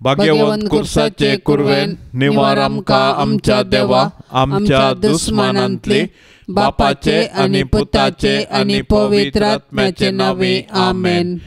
भाग्यवंत कुर्साचे कुरवेन निवार आमकां आमच्या देवा आमच्या दुस्मानांतली बापाचे आनी पुताचे आनी पवित्र आत्म्याचे नांवे आमेन.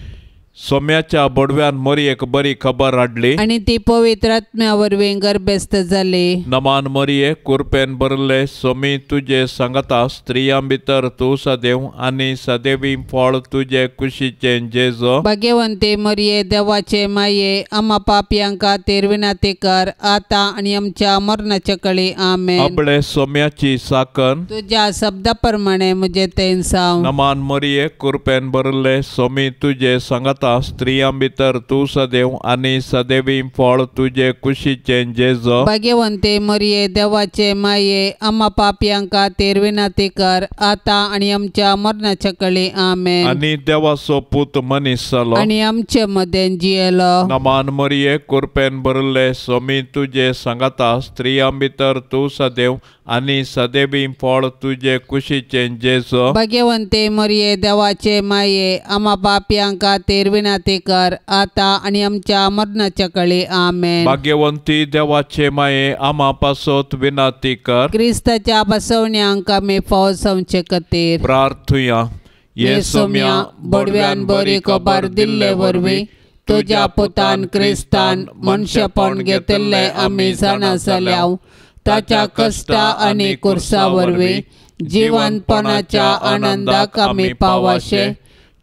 सोम्याच्या बोडव्यान मोरयेक बरी खबर हाडली आनी ती पवित्र आत्म्या वरवीं गर्भस्थ जाली. नमान मोरये कुरपेन भरले सोमी तुजे सांगता स्त्रियां भितर तूं सदैव आनी सदैवी फळ तुजे कुशीचें जेजो. भाग्यवंती मोरये देवाचे माये आमा पापयांक खातीर विनंती कर आतां आनी आमच्या मरणाच्या कळी आमेन. आपले सोम्याची साकन तुज्या शब्दा प्रमाणे म्हजें तें जावं. नमान मोरये कुरपेन भरले सोमी तुजे सांगता स्त्रियां भितर तूं सदैव आनी सदैवी फळ तुजे कुशीचें जेजो. भाग्यवंती मोरये देवाचे माये आमा पापयांक खातीर विनंती कर आतां आनी आमच्या मरणाच्या कळी आमेन. आनी देवाचो पूत मनीस जालो आनी आमचे मदें जियेलो. नमान मोरये कुरपेन भरले सोमी तुजे सांगता स्त्रियां भितर तूं सदैव आनी सदैवी फळ तुजे कुशीचें जेजो. भाग्यवंती मोरये देवाचे माये आमा पापयांक खातीर विनंती कर आतां आनी आमच्या मरणाच्या कळी आमेन. भाग्यवंती देवाचे माये आमा पासत विनंती कर. क्रिस्ताच्या बसवण्यांक आमी फावो जावचे खातीर प्रार्थुया. हे सोम्या बोडव्यान बरी खबर दिल्ले वरवीं तुज्या पुतान क्रिस्तान मनशेपण घेतिल्लें आमी जाणा जाल्या. ताच्या कश्टा आनी कुर्सा वरवीं जिवनपणाच्या आनंदाक आमी पावाशे.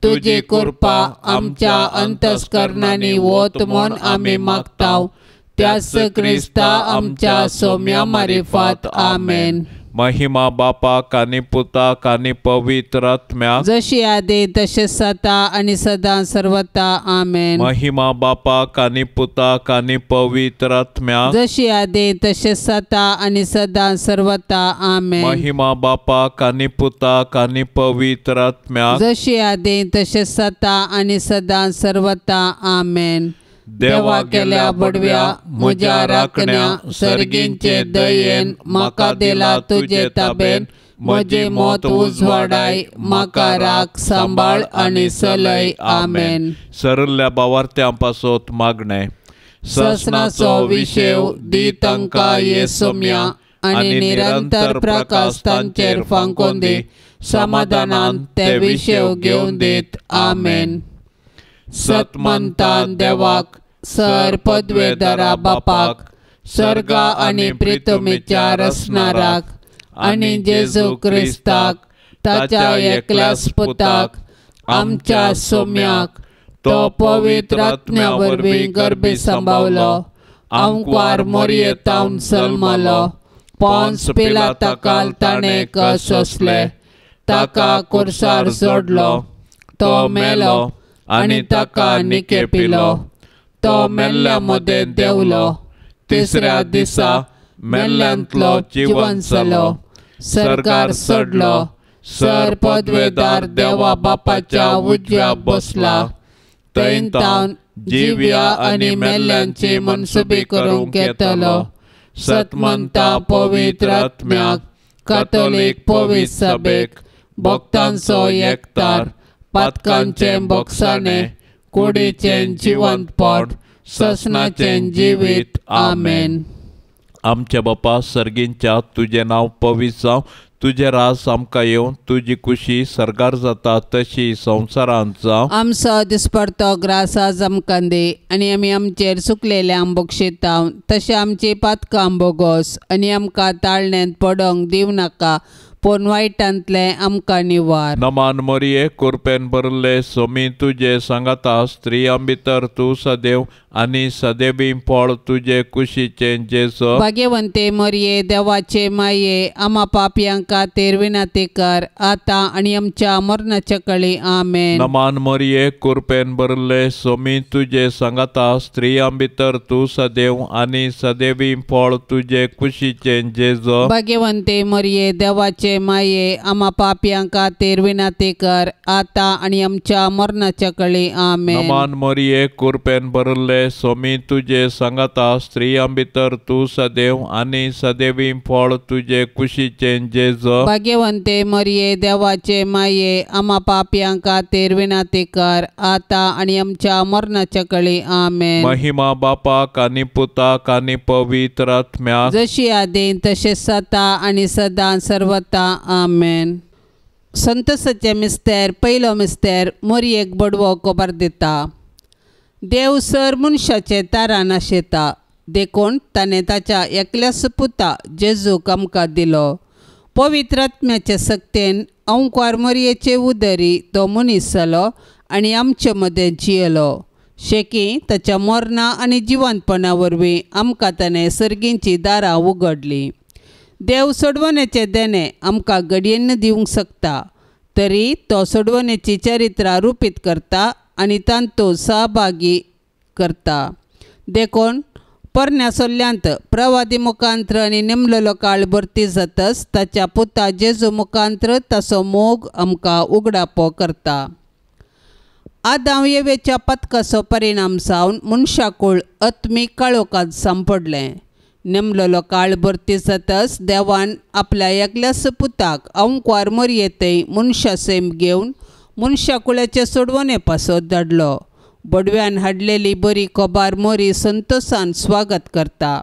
तुजी कृपा आमच्या अंतस्करणांनी वत म्हूण आमी मागता. त्याच क्रिस्ता आमच्या सोम्या मारिफात आमेन. महिमा बापाक आनी पुताक आनी पवित्र आत्म्याक जशी आदी तशें सता आनी सदां सर्वता आमेन. महिमा बापाक आनी पुताक आनी पवित्र आत्म्याक जशी आदी तशें सता आनी सदां सर्वता आमेन. महिमा बापाक आनी पुताक आनी पवित्र आत्म्याक जशी आदी तशें सता आनी सदां सर्वता आमेन. देवा केल्या बडव्या म्हज्या राखण्या सर्गींचे दयेन म्हाका दिला तुजे ताबेन. म्हजी मौत उजवाडाय म्हाका राख सांबाळ आनी सलय आमेन. सरल्या बावार्थ्यां पासत मागणें. ससनाचो विशेव दी तांकां ये सोम्या आनी निरंतर प्रकाश तांचेर फांकोवन दी. समाधानान ते विशेव घेवन दीत आमेन. सतमंतान देवाक सर पदवेदारा बापाक सर्गा आनी प्रितमीच्या रसनाराक आनी जेजू क्रिस्ताक ताच्या एकल्याच पुताक आमच्या सोम्याक तो पवित्र आत्म्या वरवीं गर्भी सांबावलो. आंकवार मोरयेतावन जल्मलो. पोन्स पिलाताकाल ताणें कस सोंसले. ताका कुर्सार जोडलो. तो मेलो आनी ताका निकेपिलो. तो मेल्ल्या मदें देंवलो. तिसऱ्या दिसा मेल्ल्यांतलो जिवन जालो. सरकार चडलो. सर पदवेदार देवा बापाच्या उजव्या बसला. थंय तावन जिव्या आनी मेल्ल्यांची मनसुबी करूंक येतलो. सतमंता पवित्र आत्म्याक कातोलीक पवित्र सभेक भक्तांचो एकतार पातकांचें बोगसाणें कुडीचें जिवंतपण ससनाचें जिवीत आमेन. आमच्या बापा सर्गींच्या तुजें नांव पवित्र जावं, तुजें राज आमकां येवं, तुजी कुशी सर्गार जाता तशी संवसारांत जावं. आमचो दिसपडतो ग्रास आज आमकां दी आनी आमी आमचेर चुकलेल्यांक बक्षिता तशें आमची पातकां बोगोस आनी आमकां ताळण्यांत पडोंक दिवं नाका पूण वायटांतलें आमकां निवार. नमान मोरये कुरपेन भरले सोमी तुजे सांगाता स्त्रियां भितर तूं सदैव आनी सदैवी फळ तुजे कुशीचें जेजो. भाग्यवंते मोरये देवाचे माये आमा पापयां खातीर विनंती कर आतां आनी आमच्या मरणाच्या कळी आमेन. नमान मोरये कुरपेन भरले सोमी तुजे सांगाता स्त्रियां भितर तूं सदैव आनी सदैवी फळ तुजे कुशीचें जेजो. भाग्यवंते मोरये देवाचे देवाचे माये आमा पापयां खातीर विनंती कर आतां आनी आमच्या मरणाच्या कळी आमेन। नमान मरिये कृपेन भरिल्ले स्वामी तुजे सांगाता स्त्रियां भितर तूं सदैव आनी सदैवी फळ तुजे कुशीचें जेजू। भाग्यवंते मरिये देवाचे माये आमा पापयां खातीर विनंती कर आतां आनी आमच्या मरणाच्या कळी आमेन। महिमा बापाक आनी पुताक आनी पवित्र आत्म्याक जशी आदीं तशें सता आनी सदां सर्वता आमेन। संतोषाचे मिस्तेर पयलो मिस्तेर मोरयेक बडवो खबर दिता। देव सर मनशाचे तारान आशेता देखून ताणें ताच्या एकल्याच पुता जेजूक आमकां दिलो। पवित्र आत्म्याचे सक्तेन अंकुर मोरयेचे उदरी तो मनीस जालो आनी आमचे मदें जियेलो। शेकी ताच्या मरणा आनी जिवंतपणा वरवीं आमकां ताणें सर्गींची दारां उगडलीं। देव सोडवण्याचे देणें आमकां घडयेन दिवंक शकता तरी तो सोडवण्याची चरित्रां रुपीत करता आनी तांतूत सहभागी करता। देखून पोरण्या सोल्ल्यांत प्रवादी मुखांत्र आनी नेमलेलो काळ भरती जातच ताच्या पुता जेजू मुखांत्र ताचो मोग आमकां उगडापो करता। आदाम येवेच्या पथकाचो परिणाम जावन मनशाकूळ आत्मीक काळोखांत सांपडलें। नेमलेलो काळ भरती जातच देवान आपल्या एकल्याच पुताक अंकुर मोरयेंतय मनशा सैम घेवन मनशाकुळाचे सोडवणे पासत धाडलो। बडव्यान हाडलेली बरी खबर मोरी संतोषान स्वागत करता।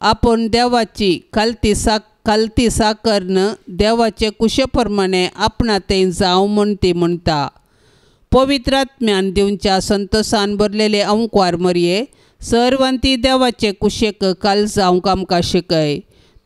आपूण देवाची खालती साकर्न देवाचे कुशे प्रमाणे आपणा थंय जावं म्हूण ती म्हणटा। पवित्र आत्म्यान दिवच्या संतोषान भरलेले अंकुर मोरये सर्वांती देवाचे कुशेक काल जावंक आमकां शिकय।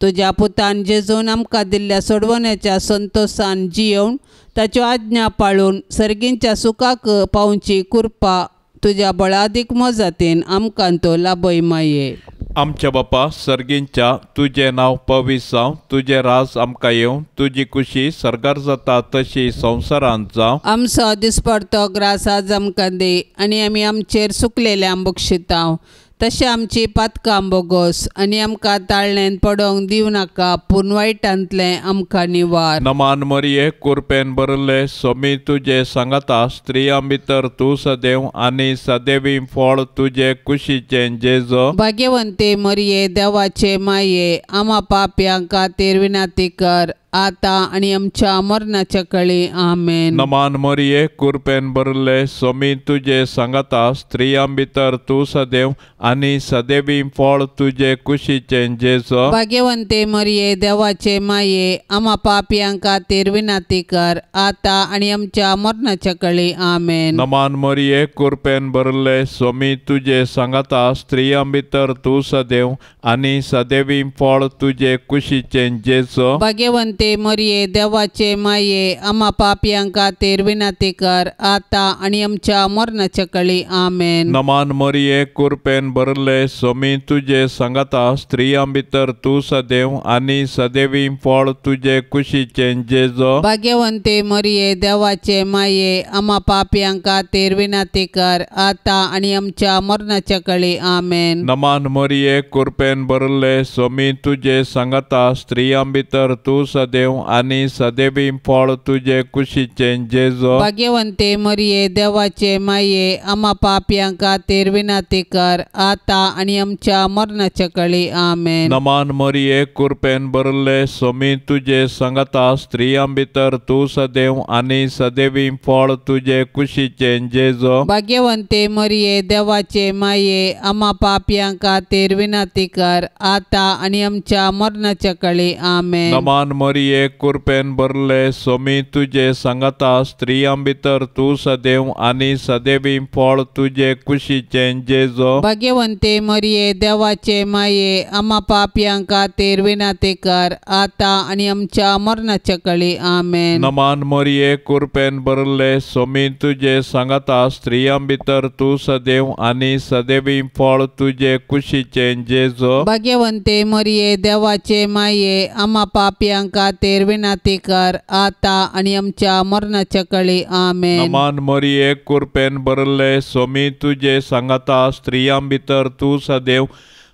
तुज्या पुतान जेजून आमकां दिल्ल्या सोडवण्याच्या संतोषान जियेवन ताच्यो आज्ञा पाळून सर्गींच्या सुखाक पावची कृपा तुज्या बळादीक मजातीन आमकां तो लाभय माये। आमच्या बापा सर्गींच्या तुजें नांव पवित्र जावं, तुजें राज आमकां येवं, तुजी कुशी सर्गार जाता तशी संवसारांत जावं। आमचो दिसपडतो ग्रास आज आमकां दी आनी आमी आमचेर सुकलेल्यांक बक्षितांव तशें आमची पातकां बोगोस आनी आमकां ताळणेन पडोवंक दिवं नाका पूण वायटांतलें आमकां निवार। नमान मरिये कृपेन भरिल्ले स्वामी तुजे सांगाता स्त्रियां भितर तूं सदैव आनी सदैवी फळ तुजे कुशीचें जेजू। भाग्यवंते मरिये देवाचे माये आमा पापयां खातीर विनंती कर आतां आनी आमच्या मरणाच्या कळी आमेन। नमान मरिये कृपेन भरिल्ले स्वामी तुजे सांगाता स्त्रियां भितर तूं सदैव आनी सदैवी फळ तुजे कुशीचें जेजू। भाग्यवंते मरिये देवाचे माये आमा पापयां खातीर विनंती कर आतां आनी आमच्या मरणाच्या कळी आमेन। नमान मरिये कृपेन भरिल्ले स्वामी तुजे सांगाता स्त्रियां भितर तूं सदैव आनी सदैवी फळ तुजे कुशीचें जेजू। भाग्यवंते मरिये देवाचे माये आमा पापयां खातीर विनंती कर आतां आनी आमच्या मरणाच्या कळी आमेन। नमान मरिये कृपेन भरिल्ले स्वामी तुजे सांगाता स्त्रियां भितर तूं सदैव आनी सदैवी फळ तुजे कुशीचें जेजू। भाग्यवंते मरिये देवाचे माये आमा पापयां खातीर विनंती कर आतां आनी आमच्या मरणाच्या कळी आमेन। नमान मरिये कृपेन भरिल्ले स्वामी तुजे सांगाता स्त्रियां भितर तूं सदैव आनी सदैवी फळ तुजे कुशीचें जेजू। भाग्यवंते मरिये देवाचे माये आमा पापयां खातीर विनंती कर आतां आनी आमच्या मरणाच्या कळी आमेन। नमान मरिये कृपेन भरिल्ले स्वामी तुजे सांगाता स्त्रियां भितर तूं सदैव आनी सदैवी फळ तुजे कुशीचें जेजू। भाग्यवंते मरिये देवाचे माये आमा पापयां खातीर विनंती कर आतां आनी आमच्या मरणाच्या कळी आमेन। नमान मरिये कृपेन भरिल्ले स्वामी तुजे सांगाता स्त्रियां भितर तूं सदैव आनी सदैवी फळ तुजे कुशीचें जेजू। भाग्यवंते मरिये देवाचे माये आमा पापयां खातीर विनंती कर आतां आनी आमच्या मरणाच्या कळी आमेन। नमान मरिये कृपेन भरिल्ले स्वामी तुजे सांगाता स्त्रियां भितर तूं सदैव आनी सदैवी फळ तुजे कुशीचें जेजू। भाग्यवंते मरिये देवाचे माये आमा पापयां खातीर विनंती कर आतां आनी आमच्या मरणाच्या कळी आमेन। नमान मरिये कृपेन भरिल्ले स्वामी तुजे सांगाता स्त्रियां भितर तूं सदैव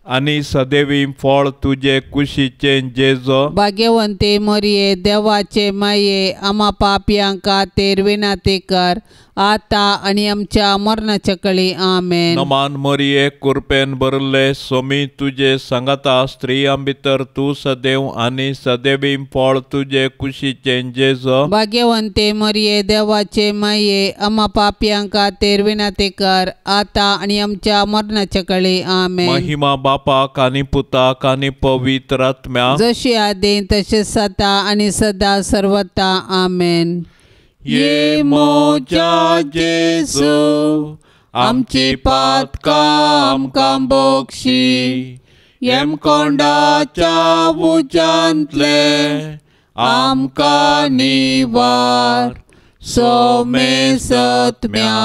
आनी सदैवी फळ तुजे कुशीचें जेजो। भाग्यवंती मरिये देवाचे माये, आमा पापयां खातीर विनंती कर, आता आनी आमच्या मरणाच्या कळी। आमेन। नमान मरिये, कृपेन भरले, स्वामी तुजे सांगाता, स्त्रियां भितर तूं सदैव आनी सदैवी फळ तुजे कुशीचें जेजो। भाग्यवंती मरिये देवाचे माये, आमा पापयां खातीर विनंती कर, आता आनी आमच्या मरणाच्या कळी। आमेन। महिमा बापाक आनी पुताक आनी पवित्र आत्म्याक, जशी आदी तशें सदा आनी सदा सर्वता। आमेन। ये मोजा जेजू, आमची पातकां आमकां बक्षी, यमकोंडाच्या उज्यांतले आमकां निवार, सोमे सत्म्या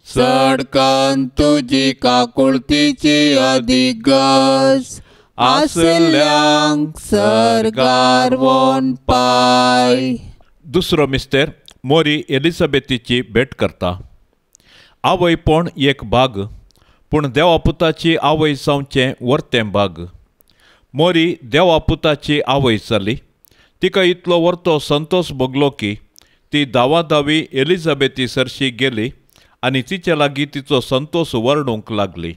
सडकन तुजी काकुळतीची अदीक गरज आसल्यांक सर्गार वोन पाय। दुसरो मिस्तेर मोरी एलिझाबेथीची भेट करता। आवयपण एक भाग, पूण देवापुताची आवय जावचें वर्तें भाग। मोरी देवापुताची आवय जाली। तिका इतलो वर्तो संतोष भोगलो की ती धांवाधावी एलिझाबेथी सरशी गेली आनी तिचे लागीं तिचो संतोष वर्णूंक लागली।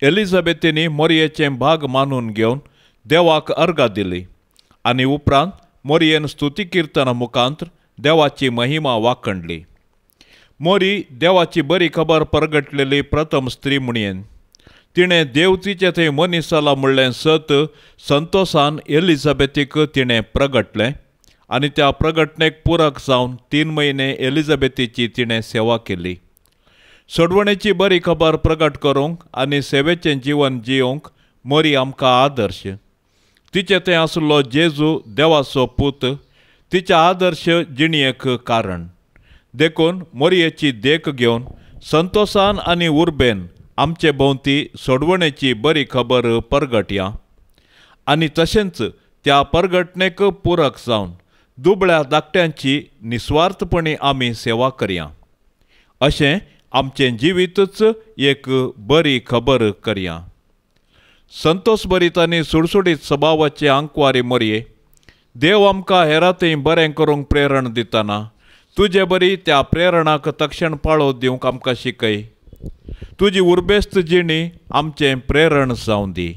एलिझाबेथीनी मोरयेचें भाग मानून घेवन देवाक अर्गां दिली आनी उपरांत मोरयेन स्तुती किर्तना मुखांत देवाची महिमा वाखणली। मोरी देवाची बरी खबर परगटलेली प्रथम स्त्री म्हणयेन तिणें देव तिचे थंय मनीस जाला म्हणलें सत संतोषान एलिझाबेथीक तिणें प्रगटलें आनी त्या प्रगटणेक पुरक जावन 3 म्हयने एलिझाबेथीची तिणें सेवा केली। सोडवणेची बरी खबर प्रगट करूंक आनी सेवेचें जीवन जियोवंक मोरी आमकां आदर्श। तिचे थंय आसलो जेजू देवाचो पूत तिच्या आदर्श जिणेक कारण। देखून मोरयेची देख घेवन संतोषान आनी उर्बेन आमचे भोंवती सोडवणेची बरी खबर परगटया आनी तशेंच त्या परगटणेक पुरक जावन दुबळ्या धाकट्यांची निस्वार्थपणी आमी सेवा करया। अशें आमचें जिवीतच एक बरी खबर करया। संतोष भरीत आनी सुडसुडीत सभावाचे आंकवारी मोरये, देव आमकां हेरांतय बरें करूंक प्रेरण दितना तुजे बरी त्या प्रेरणाक तक्षण पाळो दिवंक आमकां शिकय। तुजी उर्बेस्त जिणी आमचें प्रेरण जावं दी।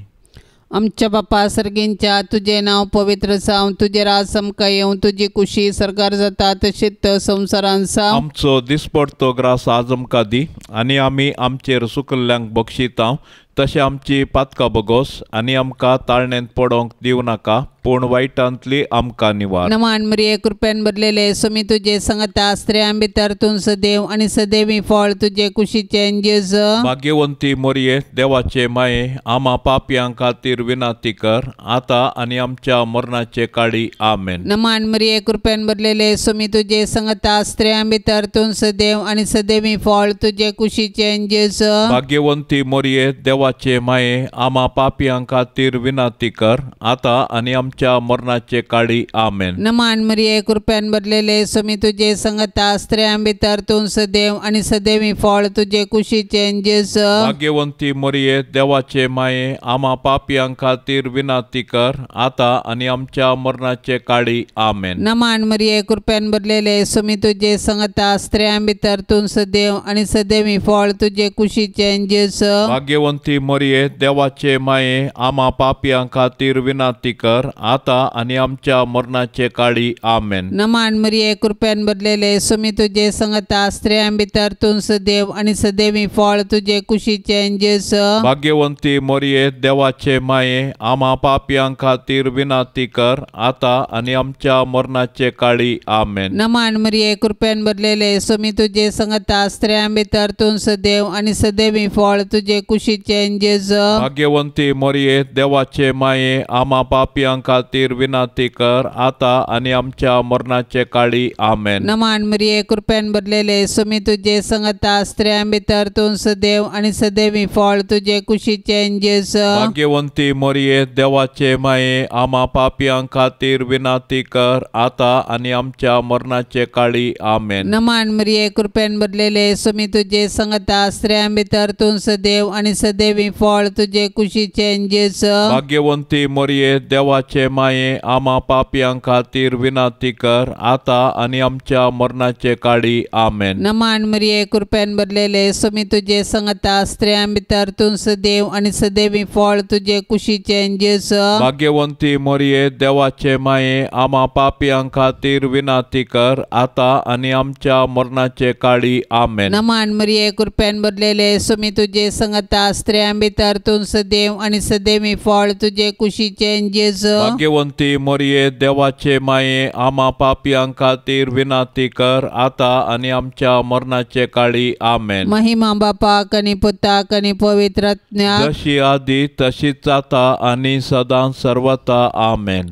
आमच्या बापा सर्गींच्या तुजें नांव पवित्र जावं, तुजें राज आमकां येवं, तुजी कुशी सरकार जाता तशीच संवसारान जावं। आमचो दिसपडतो ग्रास आज आमकां दी आनी आमी आमचेर सुकल्ल्यांक बक्षितां तशें आमची पातकां बगोस आनी आमकां ताळणेंत पडोवंक दिवं नाका, पूण वायटांतली आमकां निवार। नमान मरिये, कृपेन भरलेले, स्वामी तुजे संगता, स्त्रियां भितर तूं सदैव आनी सदैवी फळ तुजे कुशीचें जेजू। भाग्यवंती मोरये, देवाचे माये, आमा पापयां खातीर विनंती कर, आतां आनी आमच्या मरणाचे काळी। आमेन। नमान मरिये, कृपेन भरलेले, स्वामी तुजे संगता, स्त्रियां भितर तूं सदैव आनी सदैवी फळ तुजे कुशीचें जेजू। भाग्यवंती मोरये, देवाचे माये, आमा पापयां खातीर विनंती कर, आतां आनी आमच्या मरणाचे काळी। आमेन। नमान मरिये, कृपेन भरलेले, स्वामी तुजे संगता, स्त्रियां भितर तूं सदैव आनी सदैवी फळ तुजे कुशीचें जेजू। भाग्यवंती मोरये, देवाचे माये, आमा पापयां खातीर विनंती कर, आतां आनी आमच्या मरणाचे काळी। आमेन। नमान मरिये, कृपेन भरलेले, स्वामी तुजे संगता, स्त्रियां भितर तूं सदैव आनी सदैवी फळ तुजे कुशीचें जेजू। भाग्यवंती मोरये, देवाचे माये, आमा पापयां खातीर विनंती कर, आतां आनी आमच्या मरणाचे काळी। आमेन। नमान मरिये, कृपेन भरलेले, स्वामी तुजे संगता, स्त्रियां भितर तूं सदैव आनी सदैवी फळ तुजे कुशीचें जेजू। भाग्यवंती मोरये, देवाचे माये, आमा पापयां खातीर विनंती कर, आतां आनी आमच्या मरणाचे काळी। आमेन। नमान मरिये, कृपेन भरलेले, स्वामी तुजे संगता, स्त्रियां भितर तूं सदैव आनी सदैवी फळ तुजे कुशीचें जेजू। भाग्यवंती मोरये, देवाचे माये, आमा पापयां खातीर विनंती कर, आतां आनी आमच्या मरणाचे काळी। आमेन। नमान मरिये, कृपेन भरलेले, स्वामी तुजे संगता, स्त्रियां भितर तूं सदैव आनी सदैवी फळ तुजे कुशीचें जेजू। भाग्यवंती मोरये, देवाचे माये, आमा पापयां खातीर विनंती कर, आतां आनी आमच्या मरणाचे काळी। आमेन। नमान मरिये, कृपेन भरलेले, स्वामी तुजे संगता, स्त्रियां भितर तूं सदैव आनी सदैवी सदैवी फळ तुजे कुशीचें जेजू. भाग्यवंती मरिये देवाचे माये आमा पापयां खातीर विनंती कर आतां आनी आमच्या मरणाचे काळी. आमेन. नमान मरिये कृपेन भरलेले स्वामी तुजे संगता स्त्रियां भितर तूं सदैव आनी सदैवी फळ तुजे कुशीचें जेजू. भाग्यवंती मरिये देवाचे माये आमा पापयां खातीर विनंती कर आतां आनी आमच्या मरणाचे काळी. आमेन. नमान मरिये कृपेन भरलेले स्वामी तुजे संगता स्त्रियां भितर तूं सदैव आनी सदैवी फळ तुजे कुशीचें जेजू. भाग्यवंती मरिये देवाचे माये आमा पापयां खातीर विनंती कर आतां आनी आमच्या मरणाचे काळी. आमेन. महिमा बापाक आनी पुताक आनी पवित्र आत्म्याक जशी आदी तशीच जाता आनी सदां सर्वता. आमेन.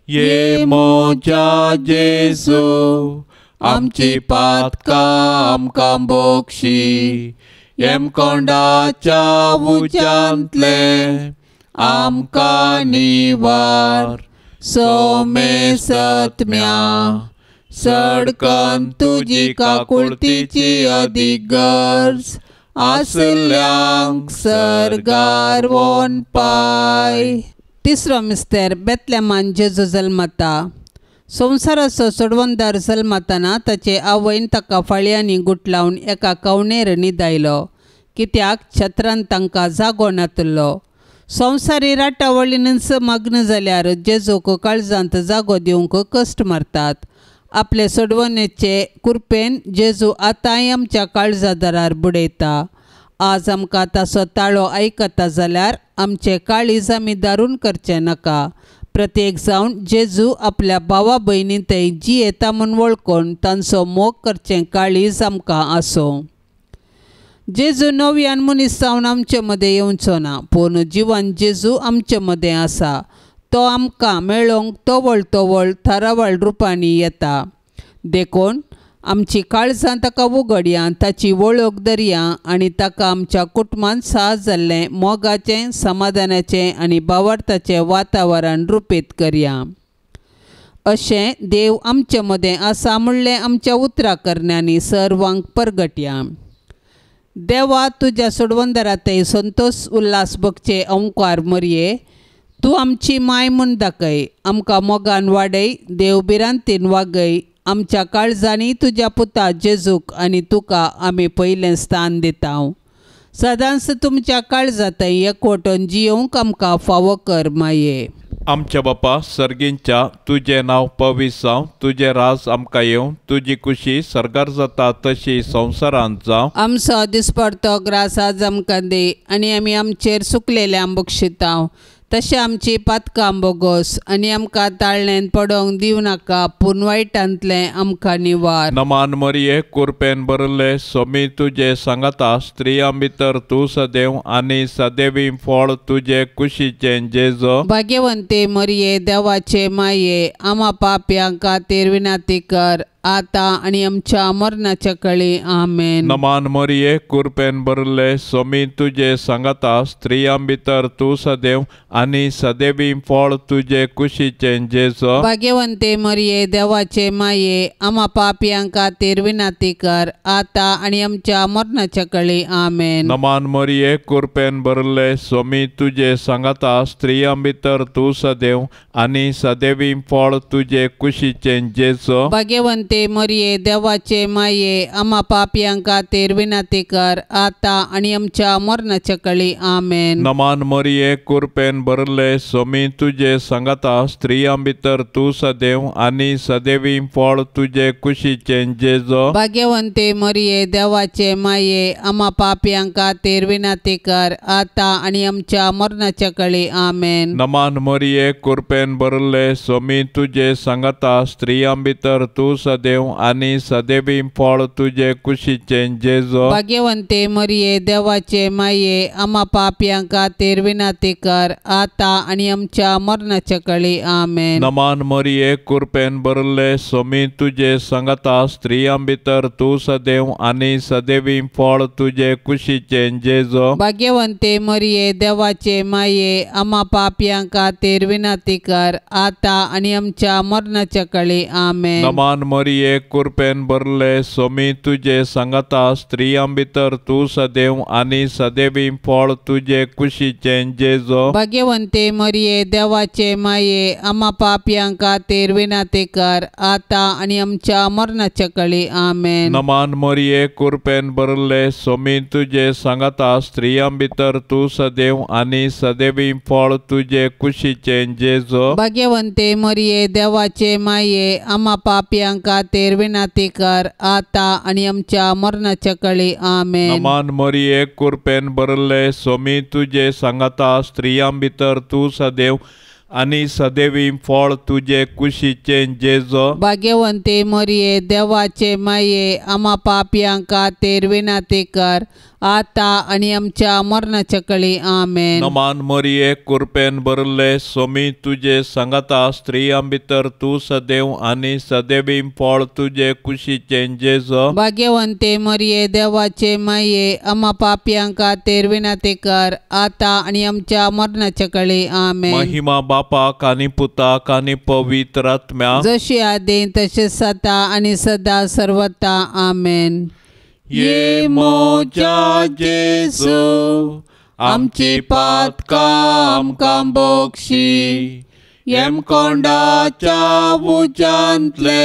ये म्हज्या जेजू आमची पातकां आमकां बोक्षी येमकोंडाच्या उज्यांतले आमकां निवार सोमेसत्म्या सडकन तुजी काकुळतीची अदीक गरज आसल्यांक सर्गार वोन पाय. तिसरो मिस्तेर बेतलेमान जेजू जल्मता. संवसाराचो सोडवणदार जल्मताना ताचे आवयन ताका फाळयांनी गुटलावन एका कवणेर न्हिदायलो कित्याक छत्रान तांकां जागो नातलो. संवसारी राटावळीनच मग्न जाल्यार जेजूक काळजांत जागो दिवंक कश्ट मारतात. आपले सोडवणेचे कुरपेन जेजू आतांय आमच्या काळजा दारार बुडयता. आज आमकां ताचो ताळो आयकता जाल्यार आमचे काळीज आमी दारून करचें नाका. प्रत्येक जावन जेजू आपल्या भावा भयणी थंय जियेता म्हूण वळखून तांचो मोग करचें काळीज आमकां आसूं. जेजू नव्यान मनीस जावन आमचे मदें येवचो ना, पूण जिवन जेजू आमचे मदें आसा. तो आमकां मेळोवंक तवळ तवळ थारावळ रुपांनी येता. देखून आमची काळजां ताका उगडया, ताची वळख दरया आनी ताका आमच्या कुटुंबांत साहस जाल्लें मोगाचें, समाधानाचें आनी भावार्थाचें वातावरण रुपीत करया. अशें देव आमचे मदें आसा म्हणलें आमच्या उतरां करण्यांनी सर्वांक परगटया. देवा तुज्या सोडवणदारांतय संतोष उल्हास भोगचे अंकार मरये तूं आमची माय म्हूण दाखय. आमकां मोगान वाडय, देव भिरांतीन वागय. आमच्या काळजांनी तुज्या पुता जेजूक आनी तुका आमी पयलें स्थान दिता. सदांच तुमच्या काळजांतय एकवटून जियोवंक आमकां फावो कर माये. आमच्या बापा सर्गींच्या तुजें नांव पवित्र जावं, तुजें राज आमकां येवं, तुजी कुशी सर्गार जाता तशी संवसारांत जावं. आमचो दिसपडतो ग्रास आज आमकां दी आनी आमी आमचेर सुकलेल्या बक्षितांव तशें आमची पातकां बोगोस आनी आमकां ताळणेन पडोवंक दिवं नाका, पूण वायटांतलें आमकां निवार. नमान मरिये कुरपेन भरिल्ले स्वामी तुजे सांगाता, स्त्रियां भितर तूं सदैव आनी सदैवी फळ तुजे कुशीचें जेजू. भाग्यवंती मरिये देवाचे माये आमा पापयां खातीर विनंती कर आतां आनी आमच्या मरणाच्या कळी. आमेन. नमान मरिये कुरपेन भरिल्ले स्वामी तुजे सांगाता, स्त्रियां भितर तूं सदैव आनी सदैवी फळ तुजे कुशीचें जेजू. भाग्यवंती मरिये देवाचे माये आमा पापयां खातीर विनंती कर आतां आनी आमच्या मरणाच्या कळी. आमेन. नमान मरिये कुरपेन भरिल्ले स्वामी तुजे सांगाता, स्त्रियां भितर तूं सदैव आनी सदैवी फळ तुजे कुशीचें जेजू. भाग्यवंती मरिये देवाचे माये आमा पापयां खातीर विनंती कर आतां आनी आमच्या मरणाच्या कळी. आमेन. नमान मरिये कुरपेन भरिल्ले स्वामी तुजे सांगाता, स्त्रियां भितर तूं सदैव आनी सदैवी फळ तुजे कुशीचें जेजू. भाग्यवंती मरिये देवाचे माये आमा पापयां खातीर विनंती कर आतां आनी आमच्या मरणाच्या कळी. आमेन. नमान मरिये कुरपेन भरिल्ले स्वामी तुजे सांगाता, स्त्रियां भितर तूं सदैव आनी सदैवी फळ तुजे कुशीचें जेजू. भाग्यवंती मरिये देवाचे माये आमा पापयां खातीर विनंती कर आतां आनी आमच्या मरणाच्या कळी. आमेन. नमान मरिये कुरपेन भरिल्ले स्वामी तुजे सांगाता, स्त्रियां भितर तूं सदैव आनी सदैवी फळ तुजे कुशीचें जेजू. भाग्यवंती मरिये देवाचे माये आमा पापयां खातीर विनंती कर आतां आनी आमच्या मरणाच्या कळी. आमेन. नमान मरिये मरिये कुरपेन भरले सोमी तुजे सांगाता स्त्रियां भितर तूं सदैव आनी सदैवी फळ तुजे कुशीचें जेजो। भाग्यवंते मरिये देवाचे माये आमा पापयां खातीर विनंती कर आतां आनी आमच्या मरणाच्या कळी आमेन। नमान मरिये कुरपेन भरले सोमी तुजे सांगाता स्त्रियां भितर तूं सदैव आनी सदैवी फळ तुजे कुशीचें जेजो। भाग्यवंते मरिये देवाचे माये आमा पापयां खातीर विनंती कर आतां आनी आमच्या मरणाच्या कळी आमेन। नमान मरिये कुरपेन भरले सोमी तुजे सांगाता स्त्रियां भितर तूं सदैव आनी सदैवी फळ तुजे कुशीचें जेजो। भाग्यवंते मरिये देवाचे माये आमा पापयां खातीर विनंती कर आतां आनी आमच्या मरणाच्या कळी आमेन। नमान मरिये कुरपेन भरले सोमी तुजे सांगाता स्त्रियां भितर तूं सदैव आनी सदैवी फळ तुजे कुशीचें जेजो। भाग्यवंते मरिये देवाचे माये आमा पापयां खातीर विनंती कर आतां आनी आमच्या मरणाच्या कळी आमेन। महिमा बापाक आनी पुताक आनी पवित्र आत्म्याक, जशी आदीं तशें सदा आनी सदा सर्वता आमेन। ये मोजा जेजू आमची पातकां आमकां बक्षी यमकोंडाच्या उज्यांतले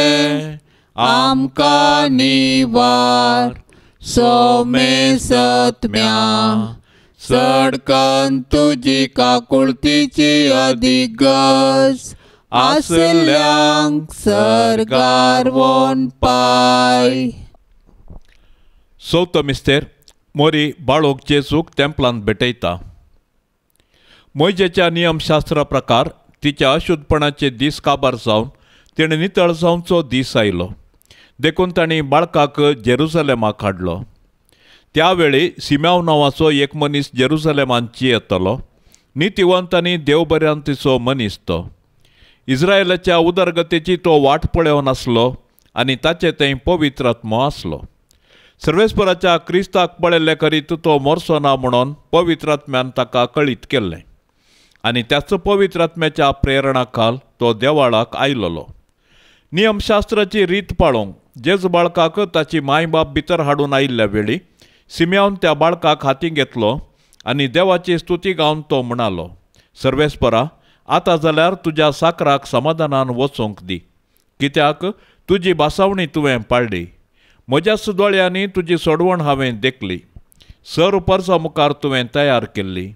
आमकां निवार सोमे सत्म्या सडकन तुजी काकुळतीची अदीक गरज आसल्यांक सर्गार वोन पाय। चवथो मिस्तेर मोरी बाळोक जेजूक तेंपलांत भेटयता। मोयजेच्या नियमशास्त्रा प्रकार तिच्या अशुद्धपणाचे दीस काबार जावन तिणें नितळ जावचो दीस आयलो, देखून तांणी बाळकाक जेरुजलेमाक हाडलो। त्या वेळी सिम्याव नांवाचो एक मनीस जेरुजलेमांत येतलो, नितिवंत आनी देवबऱ्यांतीचो मनीस तो। इस्रायलाच्या उदरगतीची तो वाट पळोवन आसलो आनी ताचे थंय पवित्र आत्मो आसलो। सर्वेस्पराच्या क्रिस्ताक पळयल्ले करीत तो मरचो ना म्हणून पवित्र आत्म्यान ताका कळीत केल्लें आनी त्याच पवित्र आत्म्याच्या प्रेरणा खाल तो देवाळाक आयलोलो। नियमशास्त्राची रीत पाळोवंक जेज बाळकाक ताची माय बाप भितर हाडून आयिल्ल्या वेळी सिम्यावन त्या बाळकाक हाती घेतलो आनी देवाची स्तुती गावन तो म्हणालो, सर्वेस्परा आतां जाल्यार तुज्या साकराक समाधानान वचूंक दी, कित्याक तुजी भासावणी तुवें पाळ्ळी, म्हज्याच दोळ्यांनी तुजी सोडवण हांवें देखली, सर परसा मुखार तुवें तयार केल्ली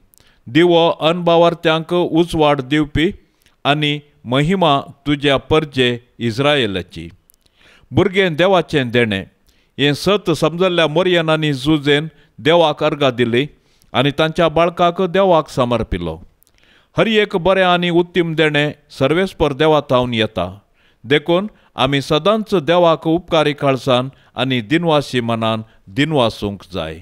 दिवो अनबावार्थ्यांक उजवाड दिवपी आनी महिमा तुज्या परजे इस्रायलाची। भुरगें देवाचें देणें हें सत समजल्ल्या मोरयन आनी जुजेन देवाक अर्गां दिली आनी तांच्या बाळकाक देवाक समर्पिलो। हर एक बरें आनी उत्तीम देणें सर्वेस्पर देवा थावन येता, देखून आमी सदांच देवाक उपकारी काळसान आनी दिनवासी मनान दिनवासूंक जाय।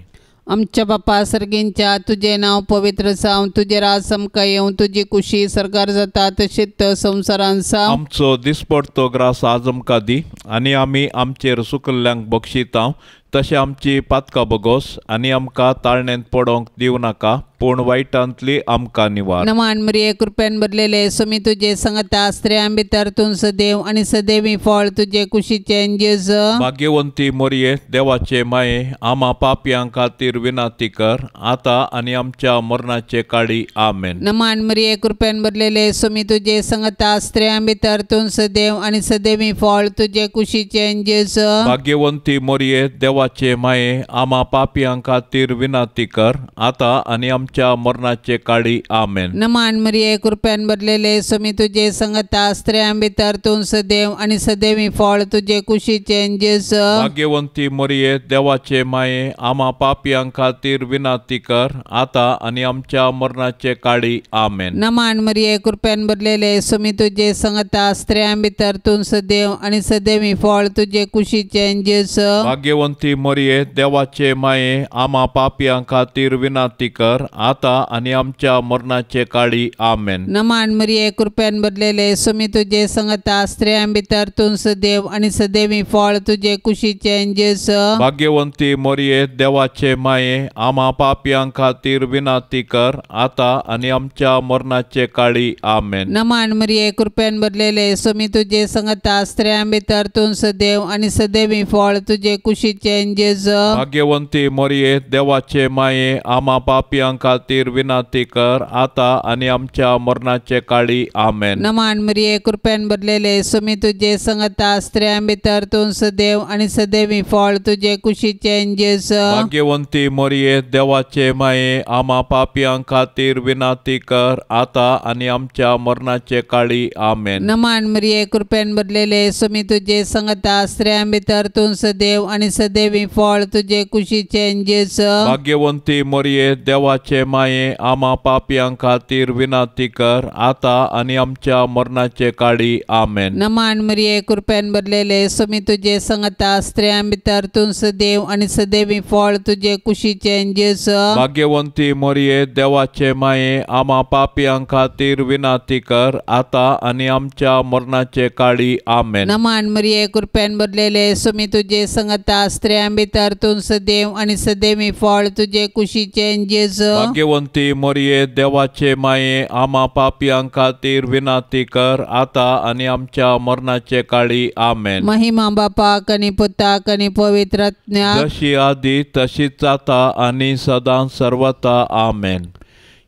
आमच्या बापा सर्गींच्या तुजें नांव पवित्र जावं, तुजें राज आमकां येवं, तुजी कुशी सरकार जाता तशीच संवसारान जावं। आमचो दिसपडतो ग्रास आज आमकां दी आनी आमी आमचेर सुकल्ल्यांक बक्षितांव तशें आमची पातकां बगोस आनी आमकां ताळणेंत पडोवंक दिवं नाका, पूण वायटांतली आमकां निवार। नमान मरिये कृपेन भरलेले स्वामी तुजे संगता, स्त्रियां भितर तूं सदैव आनी सदैवी फळ तुजे कुशीचें जेजू। भाग्यवंती मरिये देवाचे माये आमा पापयां खातीर विनंती कर आतां आनी आमच्या मरणाचे काळी आमेन। नमान मरिये कृपेन भरलेले स्वामी तुजे संगता, स्त्रियां भितर तूं सदैव आनी सदैवी फळ तुजे कुशीचें जेजू। भाग्यवंती मरिये देवाचे माये आमा पापयां खातीर विनंती कर आतां आनी आमच्या मरणाचे काळी आमेन। नमान मरिये कृपेन भरलेले स्वामी तुजे संगता, स्त्रियां भितर तूं सदैव आनी सदैवी फळ तुजे कुशीचें जेजू। भाग्यवंती मरिये देवाचे माये आमा पापयां खातीर विनंती कर आतां आनी आमच्या मरणाचे काळी आमेन। नमान मरिये कृपेन भरलेले स्वामी तुजे संगता, स्त्रियां भितर तूं सदैव आनी सदैवी फळ तुजे कुशीचें जेजू। भाग्यवंती भाग्यवंती मरिये देवाचे माये आमा पापयां खातीर विनंती कर आतां आनी आमच्या मरणाचे काळी आमेन। नमान मरिये कृपेन भरलेले स्वामी तुजे संगता स्त्रियां भितर तूं सदैव आनी सदैवी फळ तुजे कुशीचें जेजू। भाग्यवंती मरिये देवाचे माये आमा पापयां खातीर विनंती कर आतां आनी आमच्या मरणाचे काळी आमेन। नमान मरिये कृपेन भरलेले स्वामी तुजे संगता स्त्रियां भितर तूं सदैव आनी सदैवी फळ तुजे कुशीचें जेजू। भाग्यवंती मरिये देवाचे माये आमा पापयां खातीर विनंती कर आतां आनी आमच्या मरणाचे काळी आमेन। नमान मरिये कृपेन भरलेले स्वामी तुजे संगता स्त्रियां भितर तूं सदैव आनी सदैवी फळ तुजे कुशीचें जेजू। भाग्यवंती मरिये देवाचे माये आमा पापयां खातीर विनंती कर आतां आनी आमच्या मरणाचे काळी आमेन। नमान मरिये कृपेन भरलेले स्वामी तुजे संगता स्त्रियां भितर तूं सदैव आनी सदैवी फळ तुजे कुशीचें जेजू। भाग्यवंती मरिये देवाचे माये आमा पापयां खातीर विनंती कर आतां आनी आमच्या मरणाचे काळी आमेन। नमान मरिये कृपेन भरलेले स्वामी तुजे संगता स्त्रियां भितर तूं सदैव आनी सदैवी फळ तुजे कुशीचें जेजू। भाग्यवंती मरिये देवाचे माये आमा पापयां खातीर विनंती कर आतां आनी आमच्या मरणाचे काळी आमेन। नमान मरिये कृपेन भरलेले स्वामी तुजे संगता स्त्रियां भितर तूं सदैव आनी सदैवी फळ तुजे कुशीचें जेजू। भाग्यवंती मरिये देवाचे माये आमा पापयां खातीर विनंती कर आतां आनी आमच्या मरणाचे काळी आमेन। महिमा बापाक आनी पुताक आनी पवित्र आत्म्याक, जशी आदी तशीच आतां आनी सदां सर्वता आमेन।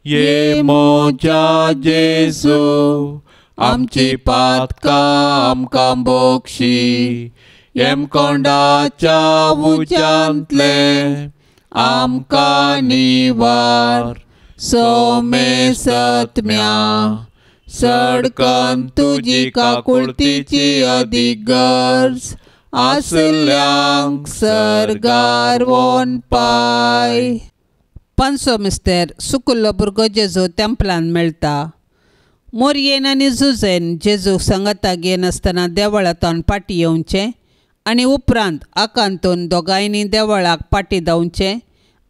ये म्हज्या जेजू आमची पातकां आमकां बोक्षी, येमकोंडाच्या उज्यांतले आमकां निवार, सोमेसत्म्या सडकन तुजी काकुळतीची अदीक गरज आसल्यांक सर्गार वोन पाय। पांचसो मिस्तेर सुकुल्लो भुरगो जेजू तेंपलान मेळटा। मोरयेन आनी जुजेन जेजूक सांगाता घेनासतना देवळांतल्यान फाटीं येवचें आनी उपरांत आकांतून दोगांयनी देवळाक फाटीं धांवचें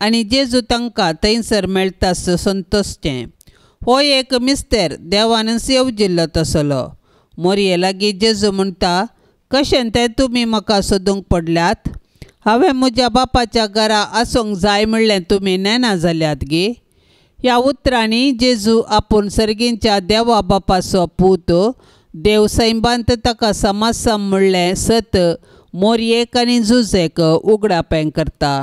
आनी जेजू तांकां थंयसर मेळटा संतोशचें। हो एक मिस्तेर देवानच येवजिल्लो तसलो। मोरये लागीं जेजू म्हणटा, कशें तें तुमी म्हाका सोदूंक पडल्यात? हांवें म्हज्या बापाच्या घरा आसूंक जाय म्हणलें तुमी नेणा जाल्यात गे? ह्या उतरांनी जेजू आपूण सर्गींच्या देवा बापाचो पूत, देव सैबांत ताका समासम म्हणलें सत मोरयेक आनी जुजेक उगडापें करता।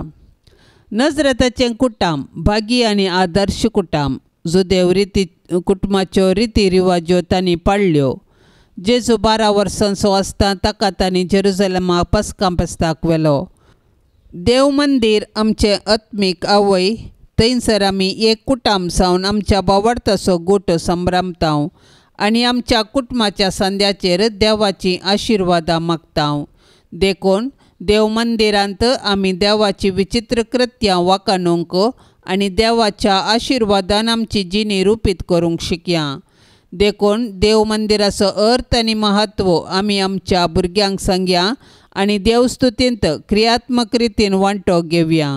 नजरेताचें कुटाम भागी आनी आदर्श कुटाम, जुदेव रिती कुटुंबाच्यो रिती रिवाज्यो तांणी पाळ्ळ्यो। जेजू 12 वर्सांचो आसतना ताका तांणी जेरुजलेमाक पस्कां पेस्ताक व्हेलो। देव मंदीर आमचें आत्मीक आवय, थंयसर आमी एक कुटाम जावन आमच्या बावडताचो गोट संभ्रमता आनी आमच्या कुटुंबाच्या सांद्याचेर देवाची आशिर्वादां मागता। देखून देव मंदिरांत आमी देवाची विचित्र कृत्यां वाखाणूंक आनी देवाच्या आशिर्वादान आमची जिणी रुपीत करूंक शिकया। देखून देव मंदिराचो अर्थ आनी महत्व आमी आमच्या भुरग्यांक सांगया आनी देवस्तुतींत क्रियात्मक रितीन वांटो घेवया।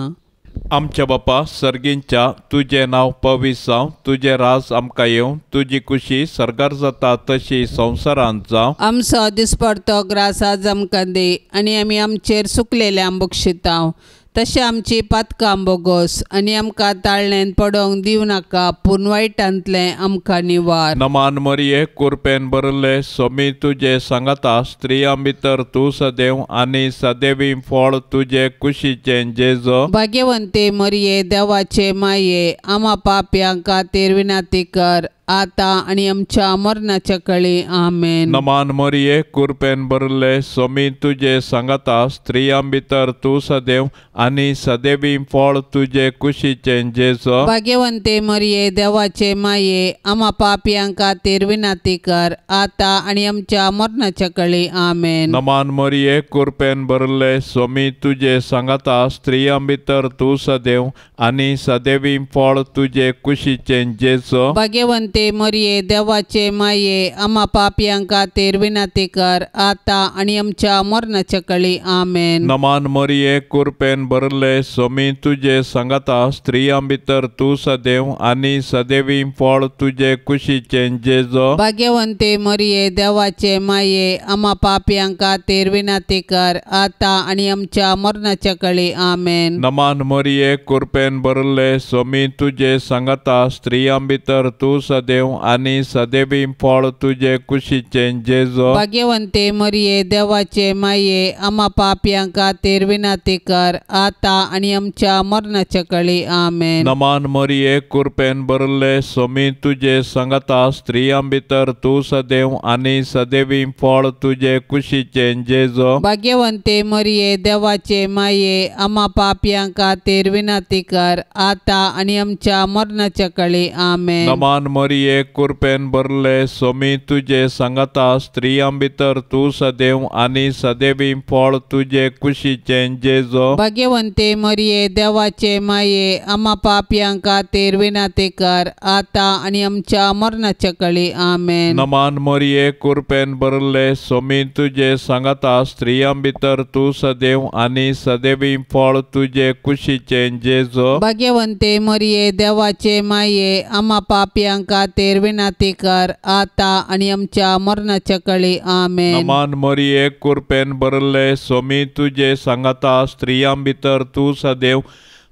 आमच्या बापा सर्गींच्या, तुजें नांव पवित्र जावं, तुजें राज आमकां येवं, तुजी कुशी सर्गार जाता तशी संवसारांत जावं। आमचो दिसपडतो ग्रास आज आमकां दी आनी आमी आमचेर सुकलेल्या बक्षिता तशें आमची पातकां बोगोस आनी आमकां ताळणेन पडोवंक दिवं नाका, पूण वायटांतलें आमकां निवार। नमान मरिये कुरपेन भरिल्ले स्वामी तुजे सांगाता, स्त्रियां भितर तूं सदैव आनी सदैवी फळ तुजे कुशीचें जेजू। भाग्यवंती मरिये देवाचे माये, आमा पापयां खातीर विनंती कर आतां आनी आमच्या मरणाच्या कळी आमेन। नमान मरिये कुरपेन भरिल्ले स्वामी तुजे सांगाता, स्त्रियां भितर तूं सदैव आनी सदैवी फळ तुजे कुशीचें जेजू। भाग्यवंती मरिये देवाचे माये, आमा पापयां खातीर विनंती कर आतां आनी आमच्या मरणाच्या कळी आमेन। नमान मरिये कुरपेन भरिल्ले स्वामी तुजे सांगाता, स्त्रियां भितर तूं सदैव आनी सदैवी फळ तुजे कुशीचें जेजू। भाग्यवंती भाग्यवंते मरिये देवाचे माये आमा पापयां खातीर विनंती कर आतां आनी आमच्या मरणाच्या कळी आमेन. नमान मरिये कुरपेन भरले सोमी तुजे सांगाता स्त्रियां भितर तूं सदैव आनी सदैवी फळ तुजे कुशीचें जेजो. भाग्यवंते मरिये देवाचे माये आमा पापयां खातीर विनंती कर आतां आनी आमच्या मरणाच्या कळी आमेन. नमान मरिये कुरपेन भरले सोमी तुजे सांगाता स्त्रियां भितर तूं सदैव आनी सदैवी फळ तुजे कुशीचें जेजो. भाग्यवंते मरिये देवाचे माये आमा पापयां खातीर विनंती कर आतां आनी आमच्या मरणाच्या कळी आमेन. नमान मरिये कुरपेन भरले सोमी तुजे सांगाता स्त्रियां भितर तूं सदैव आनी सदैवी फळ तुजे कुशीचें जेजो. भाग्यवंते मरिये देवाचे माये आमा पापयां खातीर विनंती कर आतां आनी आमच्या मरणाच्या कळी आमेन. नमान मरिये कुरपेन भरले सोमी तुजे सांगाता स्त्रियां भितर तूं सदैव आनी सदैवी फळ तुजे कुशीचें जेजो. भाग्यवंते मरिये देवाचे माये आमा पापयां खातीर विनंती कर आतां आनी आमच्या मरणाच्या कळी आमेन. नमान मरिये कुरपेन भरले सोमी तुजे सांगाता स्त्रियां भितर तूं सदैव आनी सदैवी फळ तुजे कुशीचें जेजो. भाग्यवंते मरिये देवाचे माये आमा पापयां खातीर विनंती कर आतां आनी आमच्या मरणाच्या कळी आमेन. नमान मरिये कुरपेन भरले सोमी तुजे सांगाता स्त्रियां भितर तूं सदैव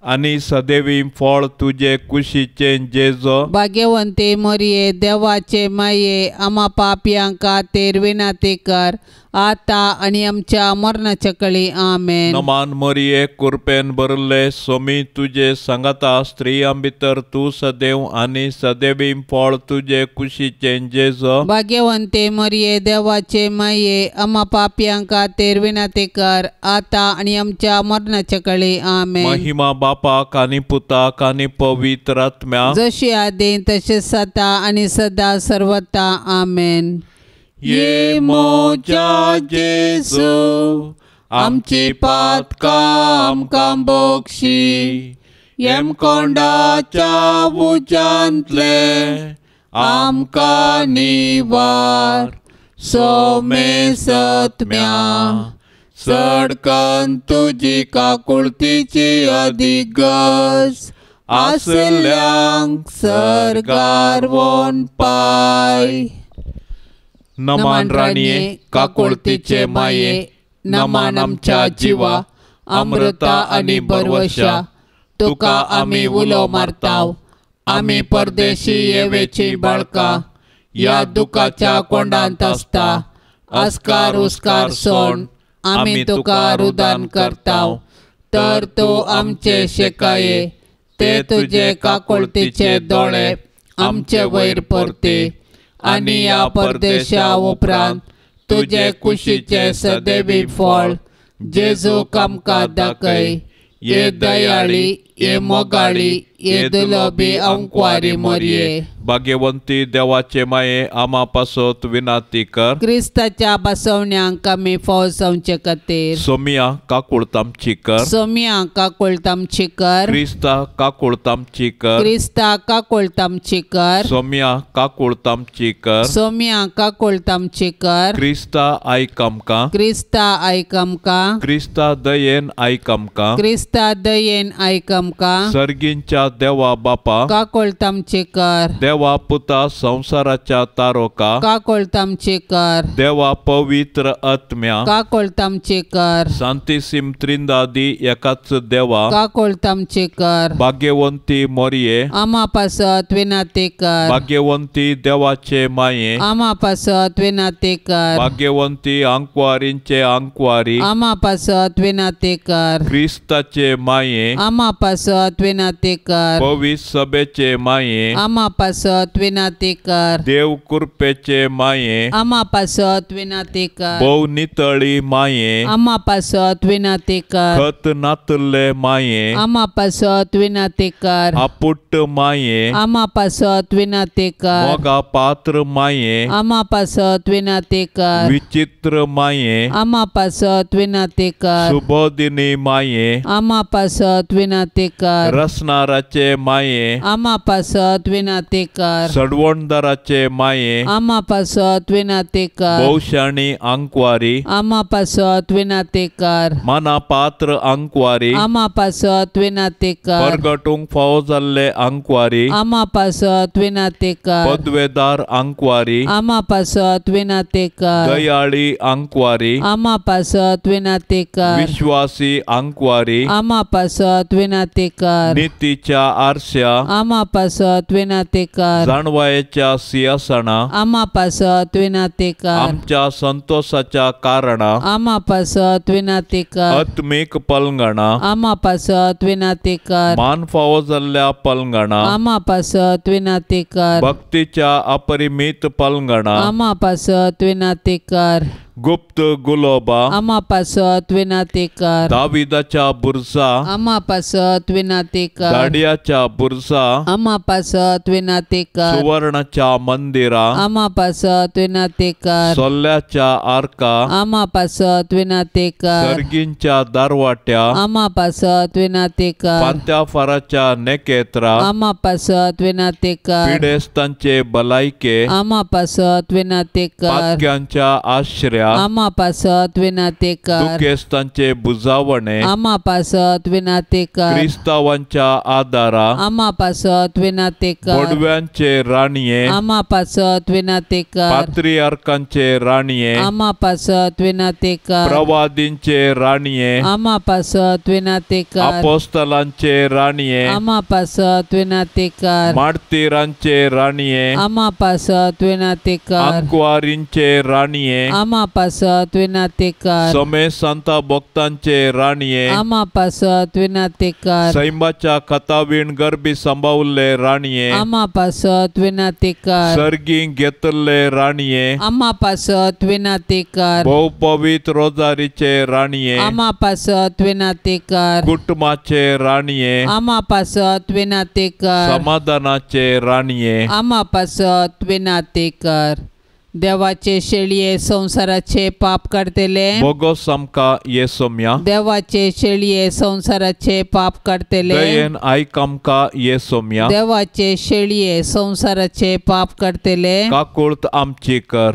आनी सदैवी फळ तुजे कुशीचें जेजो. भाग्यवंते मरिये देवाचे माये आमा पापयां खातीर विनंती कर आतां आनी आमच्या मरणाच्या कळी आमेन. नमान मरिये कुरपेन भरले सोमी तुजे सांगाता स्त्रियां भितर तूं सदैव आनी सदैवी फळ तुजे कुशीचें जेजो. भाग्यवंते मरिये देवाचे माये आमा पापयां खातीर विनंती कर आतां आनी आमच्या मरणाच्या कळी आमेन. महिमा बापाक आनी पुताक आनी पवित्र आत्म्याक, जशी आदी तशें सदा आनी सदा सर्वता आमेन. ये मोजा जेजू आमची पातकां आमकां बोक्षी येमकोंडाच्या उज्यांतले आमकां निवार सोमे सत्म्या सडकन तुजी काकुळतीची अधिगज आसल्यांक सर्गार वोन पाय. नमान राणये काकुळतीचे माये नमान आमच्या जिवा अमृता आनी बरवशा तुका आमी उलो मारताव. आमी परदेशी येवेची बाळका ह्या दुखाच्या कोंडांत आसता अस्कार उस्कार सोड आमी तुका रुदान करताव. तर तूं आमचे शेकाये ते तुजे काकुळतीचे दोळे आमचे वयर परते आनी ह्या परदेशा उपरांत तुजे कुशीचे सदैवी फळ जेजूक आमकां दाखय. ये दयाळी ये मोगाळी ये दुलोबी अंकवारी मरिये. भाग्यवंती देवाचे माये आमा पासत विनंती कर. क्रिस्ताच्या बसवण्यांक आमी फौज जावचे खातीर. सोमिया काकुळत आमची कर. सोमिया काकुळत आमची कर. क्रिस्ता काकुळत आमची कर. क्रिस्ता काकुळत आमची कर. सोमिया काकुळत आमची कर. सोमिया काकुळत आमची कर. क्रिस्ता आयक आमकां. क्रिस्ता आयक आमकां. क्रिस्ता दयेन आयक आमकां. क्रिस्ता दयेन आयक आमकां. सर्गींच्या देवा बापा काकुळत आमची कर. देवा पुता संवसाराच्या तारोका काकुळत आमची कर. देवा पवित्र आत्म्या काकुळत आमची कर. शांतिसीम त्रिंदादी एकाच देवा काकुळत आमची कर. भाग्यवंती मोरये आमा पासत विनंती कर. भाग्यवंती देवाचे माये आमा पासत विनंती कर. भाग्यवंती आंकवारींचे आंकवारी आमा पासत विनंती कर. क्रिस्ताचे माये आमा पासत विनंती कर. पवित्र सभेचे माये आमा पासत विनंती कर. देव कृपेचे माये आमा पासत विनंती कर. भोव नितळी माये आमा पासत विनंती कर. खत नातले माये आमा पासत विनंती कर. आपुट्ट माये आमा पासत विनंती कर. मोगा पात्र माये आमा पासत विनंती कर. विचित्र माये आमा पासत विनंती कर. सुबोधिनी माये आमा पासत विनंती विनाती कर। रसनाराचे माये आमा पासत विनाती कर। सडवणदाराचे माये आमा पासत विनाती कर। भोवशाणी आंकवारी आमा पासत विनाती कर। माना पात्र आंकवारी आमा पासत विनाती कर। परगटूंक फावो जाल्ले आंकवारी आमा पासत विनाती कर। पदवेदार आंकवारी आमा पासत विनाती कर। दयाळी आंकवारी आमा पासत विनाती कर। विश्वासी आंकवारी आमा पासत विनाती कर। नितीच्या आरश्या आमा पासत विनाती कर। जाणवायेच्या सिंहासना आमा पासत विनाती कर। आमच्या संतोषाच्या कारणा आमा पासत विनाती कर। आत्मीक पलंगणा आमा पासत विनाती कर। मान फावो जाल्ल्या पलंगणा आमा पासत विनाती कर। भक्तीच्या अपरिमित पलंगणा आमा पासत विनाती कर। गुप्त गुलोबा आमा पासत विनाती कर। दाविदाच्या बुरजा आमा पासत विनाती कर। दाडियाच्या बुरजा आमा पासत विनाती कर। सुवर्णाच्या मंदिरा आमा पासत विनाती कर। सोल्ल्याच्या आर्का आमा पासत विनाती कर। सर्गींच्या दारवाट्या आमा पासत विनाती कर। पांत्याफाराच्या नेकेत्रा आमा पासत विनाती कर। पिडेस्तांचे भलायके आमा पासत विनाती कर। पातक्यांच्या आश्रया आमा पासत विनाती कर। दुखेस्तांचे बुजावणे आमा पासत विनाती कर। क्रिस्तावांच्या आदारा आमा पासत विनाती कर। बोडव्यांचे राणये आमा पासत विनाती कर। पात्रियार्कांचे राणये आमा पासत विनाती कर। प्रवादींचे राणये आमा पासत विनाती कर। अपोस्तलांचे राणये आमा पासत विनाती कर। मार्तीरांचे राणये आमा पासत विनाती कर। आंकवारींचे राणये आमा पासत विनाती कर। समे संता भक्तांचे राणये आमा पासत विनाती कर। सैंबाच्या कथावीण गर्भी सांबावल्ले राणये आमा पासत विनाती कर। सर्गी घेतल्ले राणये आमा पासत विनाती कर। भोव पवित्र रोजारीचे राणये आमा पासत विनाती कर। कुटुंबाचे राणये आमा पासत विनाती कर। समाधानाचे राणये आमा पासत विनाती कर। देवाचे शेळये संसाराचे पाप काडतले बोगोस आमकां येसोम्या। देवाचे शेळये संसाराचे पाप काडतले दयेन आयक आमकां येसोम्या। देवाचे शेळये संसाराचे पाप काडतले काकुळत आमची कर।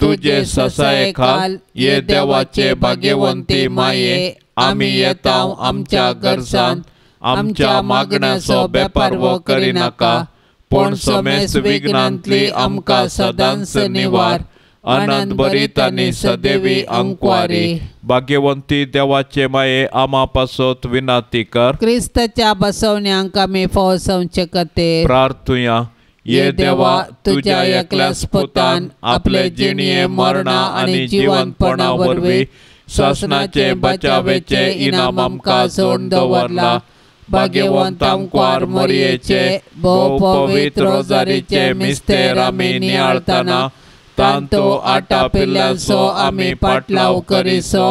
तुजे ससायेखाल ये देवाचे भाग्यवंती माये आमी येता आमच्या गरजान आमच्या मागण्याचो बेपारवो करिनाका पूण समेस्त विघ्नांतली आमकां सदांच निवार। आनंद भरीत आनी सदैवी आंकवारी भाग्यवंती देवाचे माये आमा पासत विनाती कर। क्रिस्ताच्या बसवण्यांक आमी फावो जावचे खातीर प्रार्थुया। ये देवा तुज्या एकल्याच पुतान आपले जिणये मरणा आनी जिवंतपणा वरवीं सासणाचे बचावेचे इनाम आमकां जोडून दवरला। भाग्यवंत आंकवार मरियेचे भोव पवित्र रोजारीचे मिस्तेर आमी नियाळतना तांतू आटापिल्ल्याचो आमी पाटलाव करिसो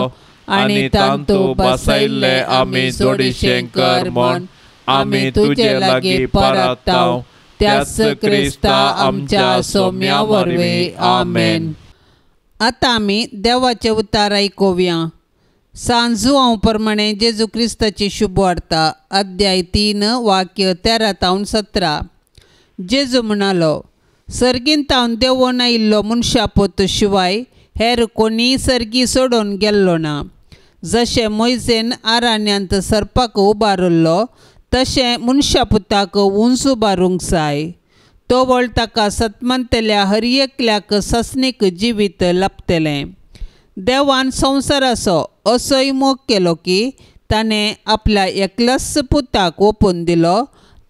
आनी तांतू बसयल्ले आमी जोडीशें कर म्हूण आमी तुजे लागीं परताव त्याच क्रिस्ता आमच्या सोम्या वरवीं आमेन। आतां आमी देवाचें उतार आयकुया। सान जुआंव प्रमाणे जेजू क्रिस्ताची शुभवार्ता अध्याय 3 वाक्य 13 तावन 17। जेजू म्हणालो सर्गीन तावन देंवोन आयिल्लो मनशापूत शिवाय हेर कोणीय सर्गी सोडून गेल्लो ना। जशें मोयजेन आरण्यांत सर्पाक उबारिल्लो तशें मनशापुताक उंच उबारूंक जाय। तोवळ ताका सतमंतल्या हर एकल्याक सासणीक जिवीत लाभतलें। देवान संवसाराचो असोय मोग केलो की ताणें आपल्या एकल्याच पुताक ओपून दिलो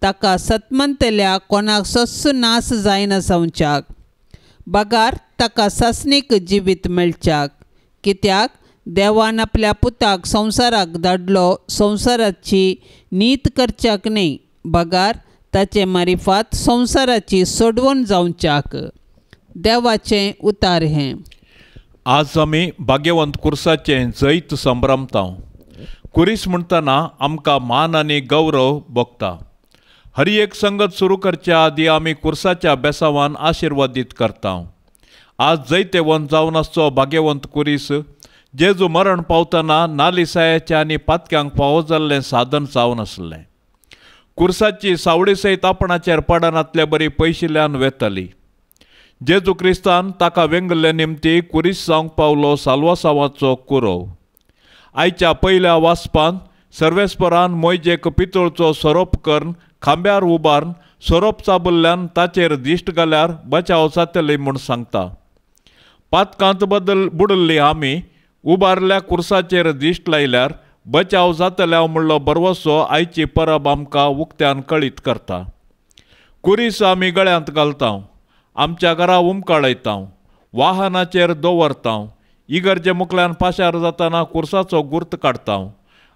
ताका सतमंतल्या कोणाक सस्सू नास जायना जावच्याक बगार ताका सासणीक जिवीत मेळच्याक। कित्याक देवान आपल्या पुताक संवसाराक धाडलो संवसाराची नीत करच्याक न्हय बगार ताचे मारिफात संवसाराची सोडवण जावच्याक। देवाचें उतार हें। आज आमी भाग्यवंत कुर्साचें जैत संभ्रमता। कुरीस म्हणटना आमकां मान आनी गौरव भोगता। हर एक संगत सुरू करच्या आदी आमी कुर्साच्या बेसावान आशिर्वादीत करता। आज जैतेवंत जावन आसचो भाग्यवंत कुरीस जेजू मरण पावतना नालिसायाच्या आनी पातक्यांक फावो जाल्लें साधन जावन आसलें। कुर्साची सावळी सयत आपणाचेर पडनातले बरी पयशिल्ल्यान वेताली. जेजू क्रिस्तान ताका वेंगल्ले निमती कुरीस जावंक पावलो साल्वासांवाचो कुरोव. आयच्या पयल्या वाचपान सर्वेस्परान मोयजेक पितळचो सोरोप करून खांब्यार उबारून सोरोप चाबल्ल्यान ताचेर दिश्ट घाल्यार बचाव जातली म्हूण सांगता. पातकांत बदल बुडल्ली आमी उबारल्या कुर्साचेर दिश्ट लायल्यार बचाव जातल्या म्हणलो भरवसो आयची परब आमकां उक्त्यान कळीत करता. कुरीस आमी गळ्यांत घालता, आमच्या घरा उमकाळयता, वाहनाचेर दवरता, इगर्जे मुखल्यान पाशार जातना कुर्साचो गुर्त काडटा.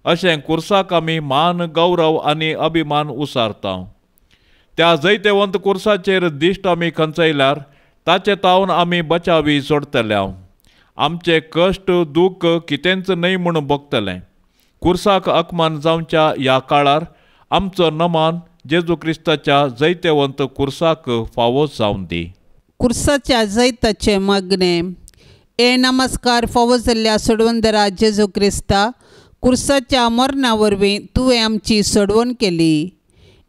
अशें कुर्साक आमी मान गौरव आनी अभिमान उसारता. त्या जैतेवंत कुर्साचेर दिश्ट आमी खंचयल्यार ताचे तावन आमी बचावी सोडतले. आमचे कश्ट दूख कितेंच न्हय म्हूण भोगतलें. कुर्साक अकमान जावच्या ह्या काळार आमचो नमान जेजू क्रिस्ताच्या जैतेवंत कुर्साक फावो जावन दी. कुर्साच्या जैताचें मागणें. ए नमस्कार फावो जाल्ल्या सोडवंदरा जेजू क्रिस्ता, कुर्साच्या मरणा वरवीं तुवें आमची सोडवण केली.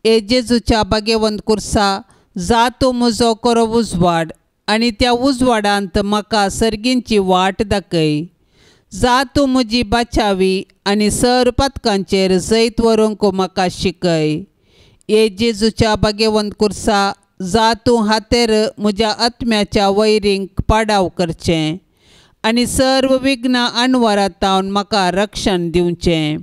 ए जेजूच्या भाग्यवंत कुर्सा, जा तूं म्हजो करो उजवाड आनी त्या उजवाडांत म्हाका सर्गींची वाट दाखय. जा तूं म्हजी बाचावी आनी सर पातकांचेर जैत व्हरूंक म्हाका शिकय. ए जेजूच्या भाग्यवंत कुर्सा, जा तूं हातेर म्हज्या आत्म्याच्या वैरींक पाडाव करचें आनी सर्व विघ्न अणवरांत म्हाका रक्षण दिवचें.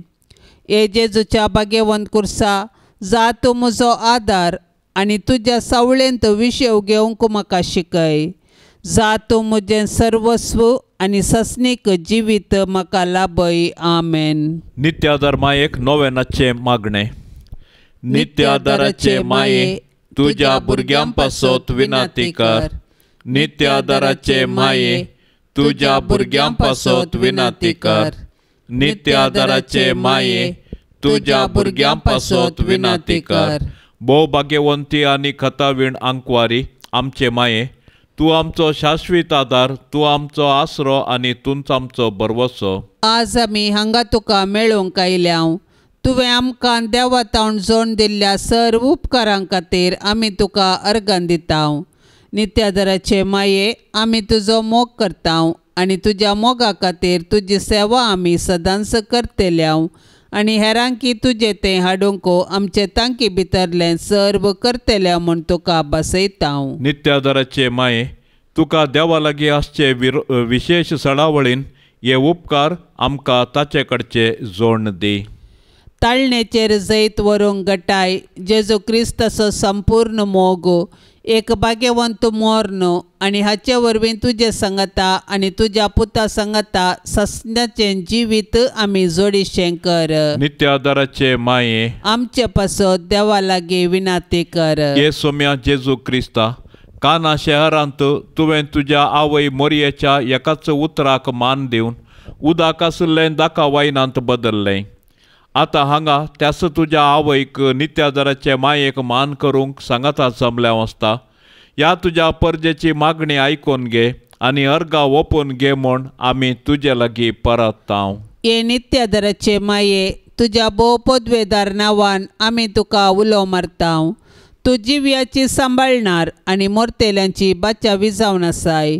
ए जेजूच्या भाग्यवंत कुर्सा, जा तूं म्हजो आदार आनी तुज्या सावळेंत विशेव घेवंक म्हाका शिकय. जा तूं म्हजें सर्वस्व आनी ससनीक जिवीत म्हाका लाभय. आमेन. नित्यादार मायेक नोवेनाचें मागणें. नित्यादाराचे माये, तुज्या भुरग्यां पासत विनंती कर. नित्यादाराचे माये, तुज्या भुरग्यां पासत विनंती कर. नित्यादाराचे माये, तुज्या भुरग्यां पासत विनंती कर. भोव भाग्यवंती आनी खतावीण आंकवारी आमचे माये, तूं आमचो शाश्वीत आदार, तूं आमचो आसरो आनी तूंच आमचो भरवसो. आज आमी हांगा तुका मेळोवंक आयल्या. तुवें आमकां देवा तावन जोड दिल्ल्या सर्व उपकारां खातीर आमी तुका अर्गां दिता. नित्यादाराचे माये, आमी तुजो मोग करता आनी तुज्या मोगा खातीर तुजी सेवा आमी सदांच करतल्या आनी हेरांकी तुजें तें हाडूंक आमचे तांकी भितरलें सर्व करतल्या म्हूण तुका बसयता. नित्यादाराचे माये, तुका देवा लागीं आसचे विशेश सणावळीन हे उपकार आमकां ताचे कडचे जोड दी. ताळणेचेर जैत व्हरूंक गटाय जेजू क्रिस्ताचो संपूर्ण मोग, एक भाग्यवंत मर्ण आनी हाचे वरवीं तुजे सांगता आनी तुज्या पुता सांगता ससनाचें जिवीत आमी जोडीशें कर. नित्यादाराचे माये, आमचे पासत देवा लागीं विनंती कर. हे सोम्या जेजू क्रिस्ता, काना शहरांत तुवें तुज्या आवय मोरयेच्या एकाच उतराक मान दिवन उदक आशिल्लें दाका वायनांत बदल्लें. आतां हांगा त्याच तुज्या आवयक नित्यादाराचे मायेक मान करूंक सांगाता जमल्या आसता. ह्या तुज्या परजेची मागणी आयकून घे आनी अर्गां ओपून घे म्हूण आमी तुजे लागीं परत. हे नित्यादाराचे माये, तुज्या भोव पदवेदार नांवान आमी तुका उलो मारता. तूं जिव्याची सांबाळणार आनी मोरतेल्यांची बाचावी जावन आसाय.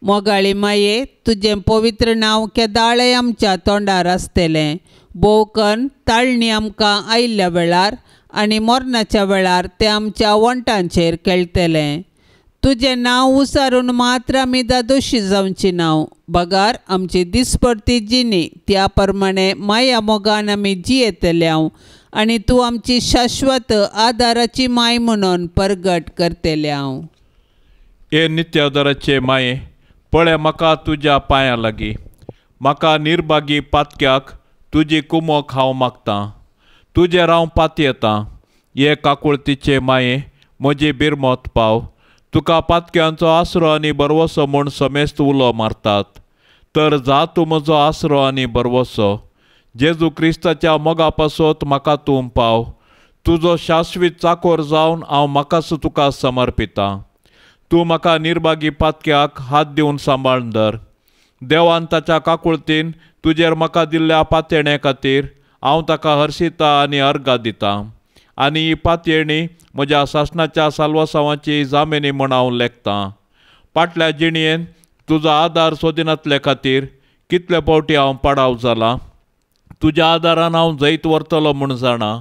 मोगाळी माये, तुजें पवित्र नांव केदाळें आमच्या तोंडार आसतलें. भोवकन ताळणी आमकां आयिल्ल्या वेळार आनी मरणाच्या वेळार तें आमच्या वण्टांचेर खेळटलें. तुजें नांव उसारून मात्र आमी दादोशी जावची नांव, बगार आमची दिसपडती जिणी त्या प्रमाणे माया मोगान आमी जियेतले आनी तूं आमची शाश्वत आदाराची माय म्हणून परगट करतले. हे नित्यादाराचे माये, पळय म्हाका तुज्या पांयां लागीं, म्हाका निर्भागी पातक्याक तुजी कुमोक हांव मागतां. तुजेर हांव पातयेतां. हे काकुळतीचे माये, म्हजी बिरमत पाव. तुका पातक्यांचो आसरो आनी भरवसो म्हूण समेस्त उलो मारतात, तर जा तूं म्हजो आसरो आनी भरवसो. जेजू क्रिस्ताच्या मोगा पासत म्हाका तूं पाव. तुजो शाश्वीत चाकोर जावन हांव म्हाकाच तुका समर्पितां. तूं म्हाका निर्भागी पातक्याक हात दिवन सांबाळून धर. देवान ताच्या काकुळतीन तुजेर म्हाका दिल्ल्या पातयेणे खातीर हांव ताका हर्शिता आनी अर्गां दितां. आनी ही पातयेणी म्हज्या सासणाच्या साल्वासांवाची जामिनी म्हूण हांव लेखतां. फाटल्या जिणयेन तुजो आदार सोदिनातले खातीर कितले फावटी हांव पाडाव जाला. तुज्या आदारान हांव जैत व्हरतलो म्हूण जाणा.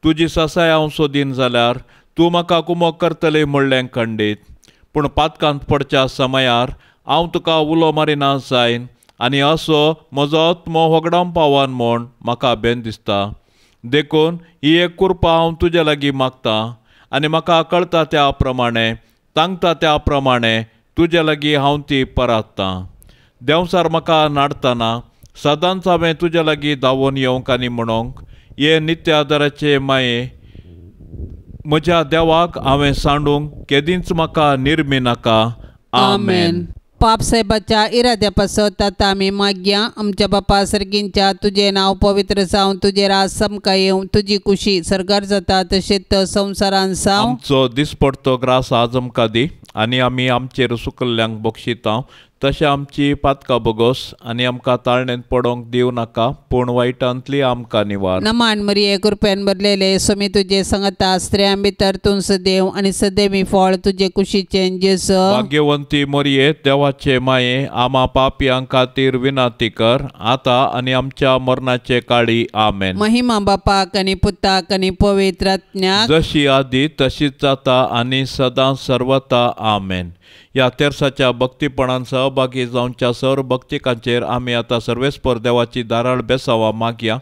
तुजी सासाय हांव सोदीन जाल्यार तूं म्हाका कुमक करतली म्हणलें खंडीत. पूण पातकांत पडच्या समयार हांव तुका उलो मारिना जायन आनी असो म्हजो आत्मो होगडावन पावन म्हूण म्हाका बेन दिसता. देखून ही एक कृपा हांव तुजे लागीं मागता आनी म्हाका कळटा त्या प्रमाणे तांगता त्या प्रमाणे तुजे लागीं हांव ती पराततां. देंवसार म्हाका नाडतना सदांच हांवें तुजे लागीं धांवून येवंक आनी म्हणोंक हे नित्य आदाराचे माये म्हज्या देवाक हांवें सांडूंक केदींच म्हाका निर्मी नाका. आमेन. पाप साहेबाच्या इराद्या पासत आतां आमी मागया. आमच्या बापा सर्गींच्या तुजें नांव पवित्र जावं, तुजें राज समका येवं, तुजी कुशी सर्गार जाता तशेंच संवसारान जावं. आमचो दिसपडतो ग्रास आज आमकां दी आनी आमी आमचेर सुकल्ल्यांक बक्षिता तशें आमची पातकां बोगोस आनी आमकां ताळणेंत पडोंक दिवं नाका, पूण वायटांतली आमकां निवार. नमान मरिये, कृपेन भरलेले, स्वामी तुजे संगता, स्त्रियां भितर तूं सदैव आनी सदैवी फळ तुजे कुशीचें जेजू. भाग्यवंती मरिये, देवाचे माये, आमा पापयां खातीर विनंती कर आतां आनी आमच्या मरणाचे काळी. आमेन. महिमा बापाक आनी पुताक आनी पवित्र आत्म्याक, जशी आदी तशीच जाता आनी सदां सर्वता. आमेन. ह्या तेर्साच्या भक्तीपणान सहभागी जावच्या सर्व भक्तिकांचेर आमी आतां सर्वेस्पर देवाची धाराळ बेसावा मागया.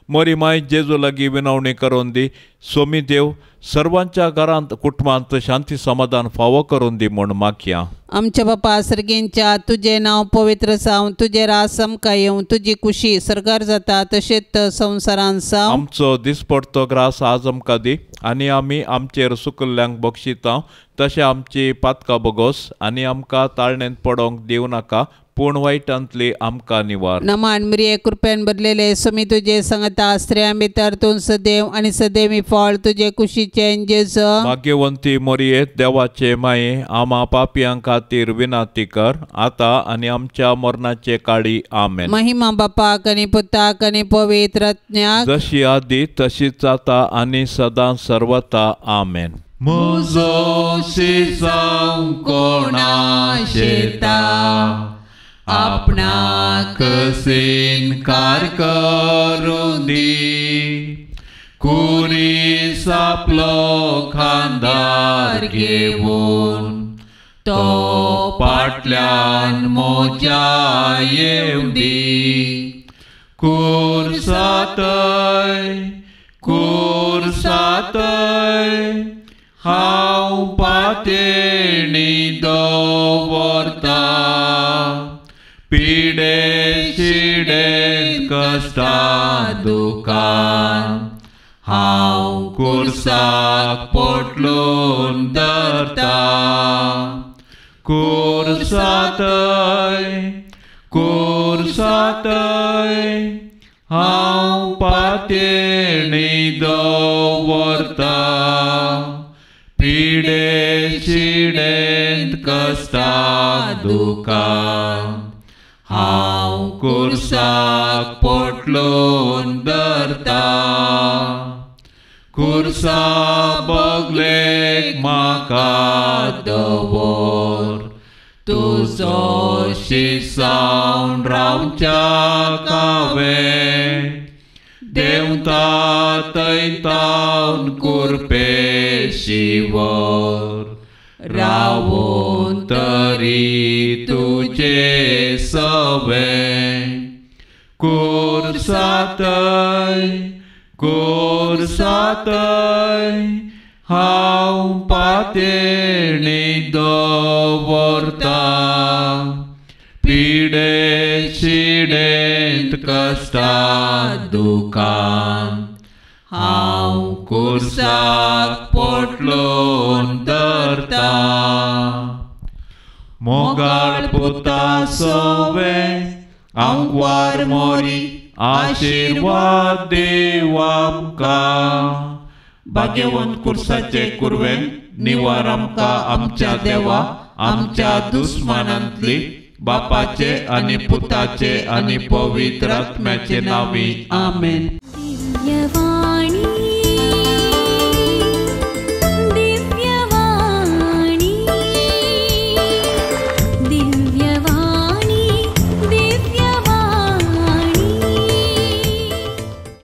मोरी माय जेजू लागीं विनवणी करून दी. सोमी देव सर्वांच्या घरांत कुटुंबांत शांती समाधान फावो करून दी म्हूण मागया. आमच्या बापा सर्गींच्या तुजें नांव पवित्र जावं, तुजें राज समका येवं, तुजी कुशी सर्गार जाता तशेंच संवसारान जावं. आमचो दिसपडतो ग्रास आज आमकां दी आनी आमी आमचेर सुकल्ल्यांक बक्षिता तशें आमची पातकां बोगोस आनी आमकां ताळणेंत पडोंक दिवं नाका, पूण वायटांतली आमकां निवार. नमान मरिये, कृपेन भरलेले, स्वामी तुजे संगता, स्त्रियां भितर तूं सदैव आनी सदैवी फळ तुजे कुशीचें जेजू. भाग्यवंती मरिये, देवाचे माये, आमा पापयां खातीर विनंती कर आतां आनी आमच्या मरणाचे काळी. आमेन. महिमा बापाक आनी पुताक आनी पवित्र आत्म्याक, जशी आदी तशीच जाता आनी सदां सर्वता. आमेन. म्हजो शिसांव कोणा शेता आपणाक सिनकार करूं दी, कुरीस आपलो खांदार घेवन तो फाटल्यान म्हज्या येवं दी. कुर्सातय कुर्सातय हांव पातेणी दवरता, पिडे शिडेन कश्टा दुखान हांव कुर्साक पोटलून धरता. कुर्सातय कुर्सातय हांव पातेणी दवरता, पिडे शिडेन कश्टा दुखान हांव कुर्साक पोटलून धरता. कुर्सा बगलेक म्हाका दवर, तुजो शिसावन रावच्याक हांवें देंवता थंयतावन कुर्पेशिवर रावून तरी तुजे सवें. कुर्सातय कुर्सातय हांव पातेणी दवरता, पिडे शिडेंत कश्टा दुखान हांव कुर्साक पोटलून धरता. मोगाळ पुता सोवे आंकवार मोरी आशिर्वाद देव आमकां. भाग्यवंत कुर्साचे कुर्वेन निवार आमकां आमच्या देवा आमच्या दुस्मानांतली, बापाचे आनी पुताचे आनी पवित्र आत्म्याचे नांवी. आमेन.